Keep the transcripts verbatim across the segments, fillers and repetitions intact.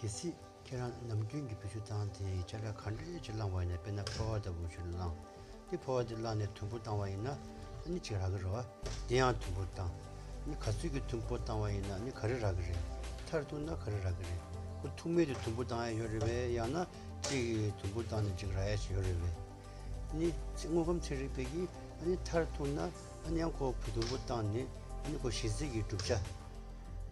གལ་སྲིད་ཁྱེད་རང་ནམ་རྒྱུན་གྱི་བེད་སྤྱོད་བཏང་སྟེ་ཅ་ལག་ག་འདྲས་ཅིག་བླངས་པ་ཡིན་ན། དཔེར་ན་ཕོར་བ་ལྟ་བུ་ཞིག་བླངས། དེ་ཕོར་བ་དེ་བླངས་ནས་དུམ་བུ་བཏང་བ་ཡིན་ན་ཨ་ནི་གཅིག་རག་གི་རེད་བ། དེ་ཡང་དུམ་བུ་བཏང་། ཨ་ནི་ག་ཚོད་ཀྱི་དུམ་བུ་བཏང་བ་ཡིན་ན་ཨ་ནི་ག་རེ་རག་གི་རེད། མཐར་གཏུགས་ན་ག་རེ་རག་གི་རེད། ཁོ་ཐུག་མེད་དུ་དུམ་བུ་བཏང་ཡ་ཡོད་རེད་པས། ཡང་ན་གཅིག་དུམ་བུ་བཏང་ནས་གཅིག་རག་ཡ་ཞིག་ཡོད་རེད་པས། ཨ་ནི་ཚེ་དངོས་ཁམས་ཚན་རིག་པས་ཀྱིས་ཨ་ནི་མཐར་གཏུགས་ན་ཨ་ནི་ཡང་ཁོ་བུ་དུམ་བུ་བཏང་ནས་ཨ་ནི་ཁོ་གཞི་རྩའི་གི་གྲུབ་ཆ།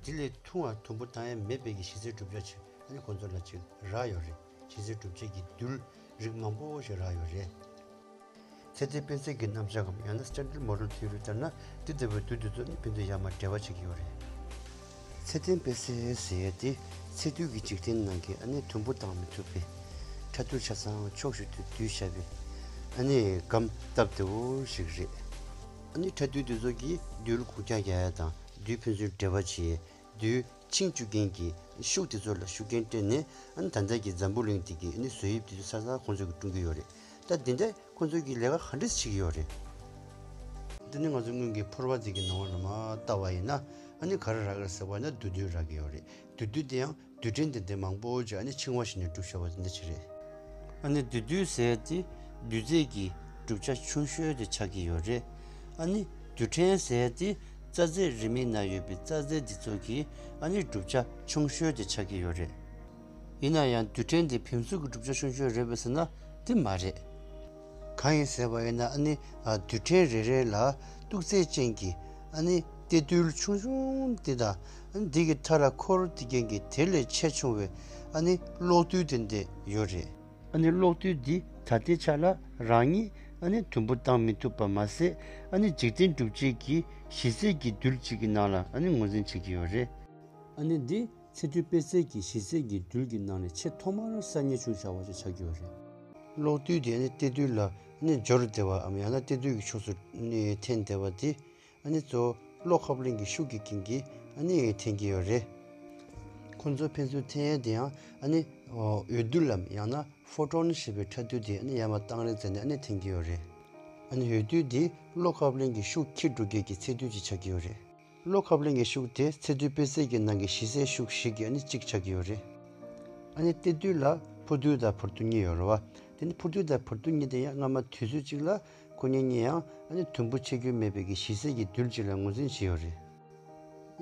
དེ་ལས་ཐུང་བ་དུམ་བུ་བཏང་ཡ་མེད་པའི་གི་གཞི་རྩའི་གྲུབ་ཆ་ཅིག་ཨ་ནི་ཁོ་ཚོ་ལ་ཅིག་རག་ཡོད་རེད། གཞི་རྩའི་གྲུབ་ཆའི་གི་རྡུལ་རིགས་མང་པོ་ཞིག་རག་ཡོད་རེད། ཚད་ལྡན་དཔེ་ཚད་ཀྱི་རྣམ་གཞག་གམ་ཡང་ན་Standard Model Theory ལྟར་ན་འདི་ལྟ་བུའི་རྡུལ་འདི་ཚོ་ནི་ཕན་ཚུན་ཡར་མར་འབྲེལ་བ་བྱེད་ཀྱི་ཡོད་རེད། ཚད་ལྡན་དཔེ་ཚད་ཟེར་ཡས་དེ་ཚད་རྡུལ་གྱི་འཇིག་རྟེན་ནང་གི་ཨ་ནི་དུམ་བུ་བཏང་མི་ཐུབ་པའི་ཕྲ་རྡུལ་ཆ་ཚང་ཕྱོགས་བཞི་ཏུ་བསྡུས་བཞག་པའི་ཨ་ནི་སྒམ་སྟབས་བདེ་བོ་ཞིག་རེད། ཨ་ནི་ཕྲ་རྡུལ་འདི་ཚོ་གིས་རྡུལ་འགུག་རྒྱག་རྒྱག་ཡ་དང་རྡུལ་ཕན་ཚུན་འབྲེལ་བ་བྱེད་ཡས། རྡུལ་ཆིངས་བཅུག་མཁན་གྱི་ཤུགས་དེ་ཚོ་ལ་ཤུགས་རྐྱེན་སྤྲད་ནས་ཨ་ནི་ད་ལྟ་གི་འཛམ་བུ་གླིང་འདི་གི་ཨ་ནི་བཟོ་དབྱིབས་དེ་ཚོ་ས་ས་ཁོང་ཚོ་གིས་བསྐྲུན་གྱི་ཡོད་རེད། ད་འདི་འདྲ་ཁོང་ཚོ་གིས་ལས་ཀ་ག་འདྲས་བྱེད་ཀྱི་ཡོད་རེད། འདི་ནི་ང་ཚོ་སྔོན་གྱི་ཕོར་པ་འདི་གི་ནང་ལ་མར་བལྟ་བ་ཡིན་ན་ཨ་ནི་ག་རེ་རག་གི་རེད་ཟེར་བ་ན་རྡུལ་རྡུལ་རག་གི་ཡོད་རེད། རྡུལ་རྡུལ་དེ་ཡང་རྡུལ་ཕྲན་དེ་འདྲ་མང་པོ་ཅིག་ཨ་ནི་འཆིང་བ་བྱས་ནས་གྲུབ་བཞག་པ་དེ་འདྲ་ཅིག་རེད། ཨ་ནི་རྡུལ་རྡུལ་ཟེར་ཡ་དེ་རྡུལ་རྫས་ཀྱི་གྲུབ་ཆ་ཆུང་ཤོས་དེ་ཆགས་ཀྱི་ཡོད་རེད། ཨ་ནི་རྡུལ་ཕྲན་ཟེར་ཡ་དེ་རྩ་རྫས་རིམས་ནད་ནང་ཡོད་པའི་རྩ་རྫས་འདི་ཚོ་གི་ཨ་ནི་གྲུབ་ཆ་ཆུང་ཤོས་དེ་ཆགས་ཀྱི་ཡོད་རེད། ཡིན་ན་ཡང་རྡུལ་ཕྲན་དེ་བེམ་ཟུག་གི་གྲུབ་ཆ་ཆུང་ཤོས་རེད་པས་ཟེར་ན་དེ་མ་རེད། གང་ཡིན་ཟེར་བ་ཡིན་ན་ཨ་ནི་ཨ་རྡུལ་ཕྲན་རེ་རེ་ལ་གཏུག་རྫས་ཅན་གྱི་ཨ་ནི་གཏེར་རྡུལ་ཆུང་ཆུང་འདི་དང་ཨ་ནི་འདི་གི་མཐའ་ལ་འཁོར་བསྡད་མཁན་གྱི་དེ་ལས་ཆེ་ཆུང་བའི་ཨ་ནི་གློག་རྡུལ་དེ་འདྲ་ཡོད་རེད། ཨ་ནི་གློག་རྡུལ་འདི་ད་ལྟའི་ཆ་ལ་རང་ཉིད་ཨ་ནི་དུམ་བུ་བཏང་མི་ཐུབ་པ་མ་ཟད་ཨ་ནི་འཇིག་རྟེན་གྲུབ་ཆའི་གི་གཞི་རྩའི་གི་རྡུལ་གཅིག་གི་ནང་ལ་ཨ་ནི་ངོས་འཛིན་བྱེད་ཀྱི་ཡོད་རེད། ཨ་ནི་འདི་ཚད་རྡུལ་དཔེ་ཚད་ཀྱི་གཞི་རྩའི་གི་རྡུལ་གྱི་ནང་ནས་ཆེས་ཐོག་མར་གསར་རྙེད་བྱུང་བཞག་པ་ཅིག་ཆགས་ཀྱི་ཡོད་རེད། གློག་རྡུལ་དེ་ནི་གཏེར་རྡུལ་ལ་ནི་འབྱོར་བསྡད་པའམ་ཡང་ན་གཏེར་རྡུལ་གྱི་ཕྱོགས་སུ་ནི་འཐེན་བསྡད་པ་དེ་ཨ་ནི་གཙོ་བོ་གློག་ཁབ་ལེན་གྱི་ཤུགས་ཀྱི་རྐྱེན་གྱིས་ཨ་ནི་འཐེན་གྱི་ཡོད་རེད། ཁོང་ཚོ་ཕན་ཚུན་འཐེན་ཡས་དེ་ཡང་ཨ་ནི་འོད་རྡུལ་ལམ་ཡང་ན་ཕོ་ཊོན་ཞེས་པའི་ཕྲ་རྡུལ་དེ་ཨ་ནི་ཡར་མར་བཏང་རེས་བྱས་ནས་ཨ་ནི་འཐེན་གྱི་ཡོད་རེད། ཨ་ནི་འོད་རྡུལ་དེ་གློག་ཁབ་ལེན་གྱི་ཤུགས་འཁྱེར་འགྲོ་མཁན་གྱི་ཚད་རྡུལ་ཅིག་ཆགས་ཀྱི་ཡོད་རེད། གློག་ཁབ་ལེན་གྱི་ཤུགས་དེ་ཚད་རྡུལ་དཔེ་ཚད་ཀྱི་ནང་གི་གཞི་རྩའི་ཤུགས་ཤིག་གི་ཨ་ནི་གཅིག་ཆགས་ཀྱི་ཡོད་རེད། ཨ་ནི་གཏེར་རྡུལ་ལ་འཕུར་རྡུལ་དང་བར་རྡུལ་གཉིས་ཡོད་རེད་བ། དེ་ནི་འཕུར་རྡུལ་དང་བར་རྡུལ་གཉིས་དེ་ཡང་སྔ་མ་དུས་ཚོད་གཅིག་ལ་ཁོ་གཉིས་གཉིས་ཡང་ཨ་ནི་དུམ་བུ་ཆད་རྒྱུ་མེད་པའི་གི་གཞི་རྩའི་གི་རྡུལ་གཅིག་ལ་ངོས་འཛིན་བྱས་ཡོད་རེད།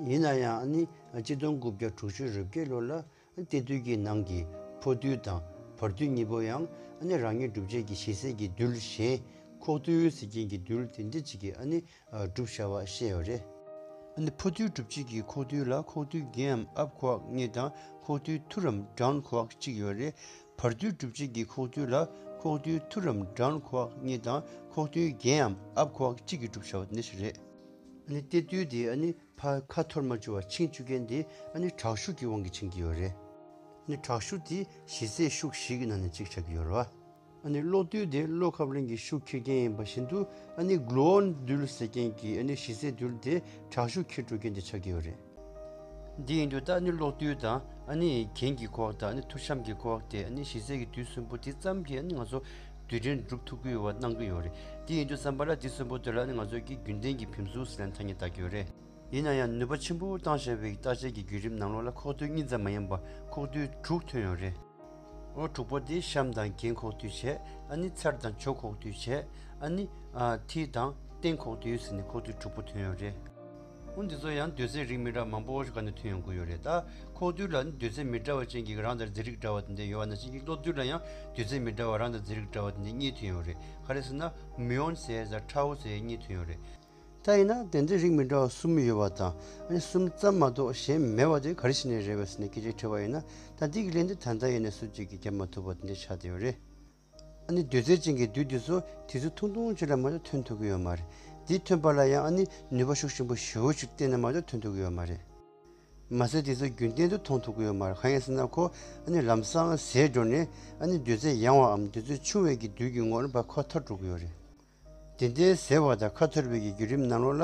ཡིན་ན་ཡང་ཨ་ནི་གཅིག་སྟོང་དགུ་བརྒྱ་དྲུག་ཅུ་རེ་བརྒྱད་ལོ་ལ་གཏེར་རྡུལ་གྱི་ནང་གི་འཕུར་རྡུལ་དང་བར་རྡུལ་གཉིས་པོ་ཡང་ཨ་ནི་རང་ཉིད་གྲུབ་ཆའི་གི་གཞི་རྩའི་གི་རྡུལ་གཞན་ཁོག་རྡུལ་ཟེར་མཁན་གྱི་རྡུལ་དེ་འདྲ་ཅིག་གི་ཨ་ནི་གྲུབ་བཞག་པ་བཤད་ཡོད་རེད། ཨ་ནི་འཕུར་རྡུལ་གྲུབ་ཆའི་གི་ཁོག་རྡུལ་ལ་ཁོག་རྡུལ་རྒྱས་འམ་ཨབ་ཁོག་གཉིས་དང་ཁོག་རྡུལ་ཐུར་རམ་ཌའོན་ཁོག་གཅིག་ཡོད་རེད། བར་རྡུལ་གྲུབ་ཆའི་གི་ཁོག་རྡུལ་ལ་ཁོག་རྡུལ་ཐུར་རམ་ཌའོན་ཁོག་གཉིས་དང་ཁོག་རྡུལ་རྒྱས་འམ་ཨབ་ཁོག་གཅིག་གིས་གྲུབ་བཞག་པ་དེ་འདྲ་ཞིག་རེད། ཨ་ནི་གཏེར་རྡུལ་དེ་ཨ་ནི་ཕར་ཁ་འཐོར་མ་བཅུག་པར་འཆིང་བཅུག་མཁན་དེ་ཨ་ནི་དྲག་ཤུགས་ཀྱི་དབང་གིས་འཆིང་གི་ཡོད་རེད། ཨ་ནི་དྲག་ཤུགས་དེ་གཞི་རྩའི་ཤུགས་བཞི་གི་ནང་ནས་གཅིག་ཆགས་ཀྱི་ཡོད་རེད་བ། ཨ་ནི་གློག་རྡུལ་དེ་གློག་ཁབ་ལེན་གྱི་ཤུགས་འཁྱེར་མཁན་ཡིན་པ་བཞིན་དུ་ཨ་ནི་གླུ་ཨོན་རྡུལ་ཟེར་མཁན་གྱི་ཨ་ནི་གཞི་རྩའི་རྡུལ་དེ་དྲག་ཤུགས་འཁྱེར་འགྲོ་མཁན་དེ་ཆགས་ཀྱི་ཡོད་རེད། འདི་ཡིན་དུས་ད་ཨ་ནི་གློག་རྡུལ་དང་ཨ་ནི་རྒྱན་གྱི་ཁོག་དང་ཨ་ནི་ཐུར་ཤམ་གྱི་ཁོག་དེ་ཨ་ནི་གཞི་རྩའི་གི་རྡུལ་གསུམ་པོ་དེ་ཙམ་གྱིས་ཨ་ནི་ང་ཚོ་རྡུལ་ཕྲན་འགྲུབ་ཐུབ་ཀྱི་ཡོད་པ་སྣང་གི་ཡོད་རེད། དེ་ཡིན་དུས་ཙམ་པ་ལ་དེ་གསུམ་པོ་དེ་ལ་ཨ་ནི་ང་ཚོ་གི་རྒྱུན་ལྡན་གྱི་བེམ་ཟུག་ཟེར་ནས་ཐ་སྙད་བཏགས་ཀྱི་ཡོད་རེད། ཡིན་ན་ཡང་ནུས་པ་ཆེན་པོ་བཏང་བཞག་པའི་བརྟག་དཔྱད་ཀྱི་བརྒྱུད་རིམ་ནང་ལོགས་ལ་ཁོག་རྡུལ་གཉིས་ཙམ་མ་ཡིན་པར་ཁོག་རྡུལ་དྲུག་ཐོན་ཡོད་རེད། ཨོ་དྲུག་པོ་དེ་ཤམ་དང་རྒྱན་ཁོག་རྡུལ་བྱས། ཨ་ནི་ཚར་དང་བྱོ་ཁོག་རྡུལ་བྱས། ཨ་ནི་ཨ་མཐིལ་དང་སྟེང་ཁོག་རྡུལ་ཟེར་ནས་ཁོག་རྡུལ་དྲུག་པོ་ཐོན་ཡོད་རེད། ཨོ་འདི་ཚོ་ཡང་སྡོད་ཚད་རིགས་མི་འདྲ་བ་མང་པོ་ཞིག་སྒང་ནས་ཐོན་ཡོང་གི་ཡོད་རེད། ད་ཁོག་རྡུལ་ལ་ནི་སྡོད་ཚད་མི་འདྲ་བ་ཅན་གྱི་རང་དང་རྫས་རིགས་འདྲ་བ་དེ་འདྲ་ཡོད་པ་ནང་བཞིན་གྱི་གློག་རྡུལ་ལ་ཡང་སྡོད་ཚད་མི་འདྲ་བ་རང་དང་རྫས་རིགས་འདྲ་བ་དེ་འདྲ་གཉིས་ཐོན་ཡོད་རེད། ག་རེ་ཟེར་ན་མུ་ཨོན་ཟེར་ཡ་དང་ཁྲའོ་ཟེར་ཡ་གཉིས་ཐོན་ཡོད་རེད། ད་ཡིན་ན་དེ་འདྲའི་རིགས་མི་འདྲ་བ་གསུམ་ཡོད་པ་དང་ཨ་ནི་གསུམ་ཙམ་མ་གཏོགས་གཞན་མེད་པ་དེ་ག་རེ་བྱས་ནས་རེད་པས་ཟེར་ནས་སྐད་ཆ་དྲིས་པ་ཡིན་ན། ད་འདི་གི་ལན་དེ་ད་ལྟ་ཡིན་ནས་སུ་གཅིག་གིས་བརྒྱབ་མ་ཐུབ་པ་དེ་འདྲ་ཆགས་བསྡད་ཡོད་རེད། ཨ་ནི་སྡོད་ཚད་ཅན་གྱི་རྡུལ་དེ་ཚོ་དུས་ཚོད་ཐུང་ཐུང་ཅིག་ལ་མ་གཏོགས་ཐོན་ཐུབ་ཀྱི་ཡོད་མ་རེད། འདི་ཐོན་པ་ལ་ཡང་ཨ་ནི་ནུས་པ་ཤུགས་ཆེན་པོ་ཞེ་པོ་ཅིག་བཏོན་ན་མ་གཏོགས་ཐོན་ཐུབ་ཀྱི་ཡོད་མ་རེད། མ་ཟད་དེ་ཚོ་རྒྱུན་གཏན་དུ་མཐོང་ཐུབ་ཀྱི་ཡོད་མ་རེད། གང་ཡིན་ཟེར་ན་ཁོ་ཨ་ནི་ལམ་སང་ཟད་འགྲོ་ནས་ཨ་ནི་སྡོད་ཚད་ཡང་བའམ་སྡོད་ཚད་ཆུང་བའི་གི་རྡུལ་གྱི་ངོ་ལ་ཕར་ཁ་འཐོར་འགྲོ་གི་ཡོད་རེད། དེ་འདྲའི་ཟད་པ་དང་ཁ་འཐོར་བའི་གི་བརྒྱུད་རིམ་ནང་ལོགས་ལ་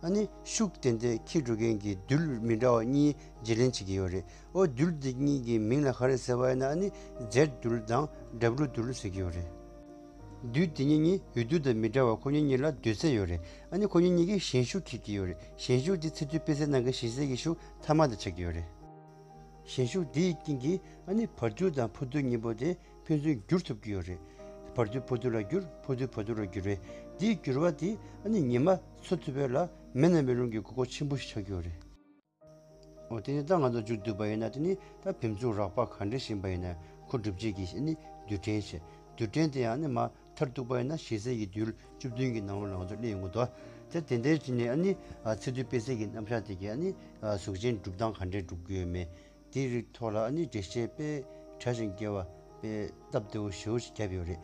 ཨ་ནི་ཤུགས་དེ་འདྲའི་འཁྱེར་འགྲོ་མཁན་གྱི་རྡུལ་མི་འདྲ་བ་གཉིས་བརྗེ་ལེན་བྱེད་ཀྱི་ཡོད་རེད། ཨོ་རྡུལ་འདི་གཉིས་ཀྱི་མིང་ལ་ག་རེ་ཟེར་བ་ཡིན་ན་ཨ་ནི་ཛེཌ་རྡུལ་དང་ཌབ་ལུ་རྡུལ་ཟེར་གྱི་ཡོད་རེད། རྡུལ་འདི་གཉིས་གཉིས་འོད་རྡུལ་དང་མི་འདྲ་བར་ཁོ་གཉིས་གཉིས་ལ་སྡོད་ཚད་ཡོད་རེད། ཨ་ནི་ཁོ་གཉིས་གཉིས་ཀྱིས་གཞན་ཤུགས་འཁྱེར་གྱི་ཡོད་རེད། གཞན་ཤུགས་འདི་ཚད་རྡུལ་དཔེ་ཚད་ནང་གི་གཞི་རྩའི་གི་ཤུགས་ཐ་མ་དང་ཆགས་ཀྱི་ཡོད་རེད། ཞན་ཤུགས་འདིའི་རྐྱེན་གྱིས་ཨ་ནི་བར་དོ་དང་ཕུ་དོ་གཉིས་པོ་དེ་ཕན་ཚུན་འགྱུར་ཐུབ་ཀྱི་ཡོད་རེད། བར་དོ་ཕུ་དོ་ལ་འགྱུར། ཕུ་དོ་བར་དོ་ལ་འགྱུར་བས། འདིའི་འགྱུར་བ་དེ་ཨ་ནི་ཉི་མ་འཚོ་ཐུབ་པ་ལ་མེ་ནང་མེ་རླུང་གི་དགོས་མཁོ་ཆེན་པོ་ཞིག་ཆགས་ཀྱི་ཡོད་རེད། འོ་དེ་ནི་ད་ང་ཚོ་མཇུག་བསྡུས་པ་ཡིན་ན། དེ་ནི་ད་བེམ་ཆུང་རགས་པ་ག་འདྲ་ཞིག་ཡིན་པ་ཡིན་ན་ཁོ་སྒྲུབ་བྱེད་ཀྱི་ཨ་ནི་རྡུལ་ཕྲན་བྱས། རྡུལ་ཕྲན་དེ་ཡང་ཨ་ནི་མར་མཐར་གཏུགས་པ་ཡིན་ན་ཞལ་ཟས་ཀྱི་རྡུལ་བཅུ་བདུན་གྱི་ནང་ལོགས་ལ་ང་ཚོ་སླེབས་ཡོང་གི་འདུག་དེ་དེ་འདྲའི་བྱས་ནས་ཨ་ནི་ཨ་ཚིག་རྡུལ་པད་ཚལ་གྱི་རྣམ་གཞག་དེ་གའི་ཨ་ནི་ཨ་གཟུགས་ཅན་གྲུབ་སྟངས་ག་འདྲས་གྲུབ་ཀྱི་ཡོད་མེད། དེའི་རིགས་ཐོག་ལ་ཨ་ནི་འགྲེལ་བཤད་དཔེ་ཕྲ་ཞིང་རྒྱས་པ། དཔེ་སྟབས་བདེ་བོ་ཞེ་པོ་ཞིག་བརྒྱབ་ཡོད་རེད།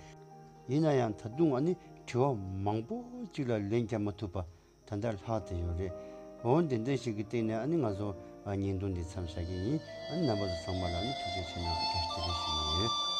ཡིན་ན་ཡང་ད་དུང་ཨ་ནི་དྲི་བ་མང་པོ་ཅིག་ལ་ལན་རྒྱག་མ་ཐུབ་པ་ད་ལྟ་ལྷག་བསྡད་ཡོད་རེད། འོ་དེ་འདྲ་ཞིག་གི་སྟེང་ནས་ཨ་ནི་ང་ཚོ་ཨ་བརྙན་ཐུང་འདི་མཚམས་བཞག་གི་ཡིན། ཨ་ནི་རྣམ་པ་ཚོ་ཚང་མ་ལ་ཨ་ནི་ཐུགས་རྗེ་ཆེ་གནང་། བཀྲ་ཤིས་བདེ་ལེགས་ཞུ་གི་ཡོད།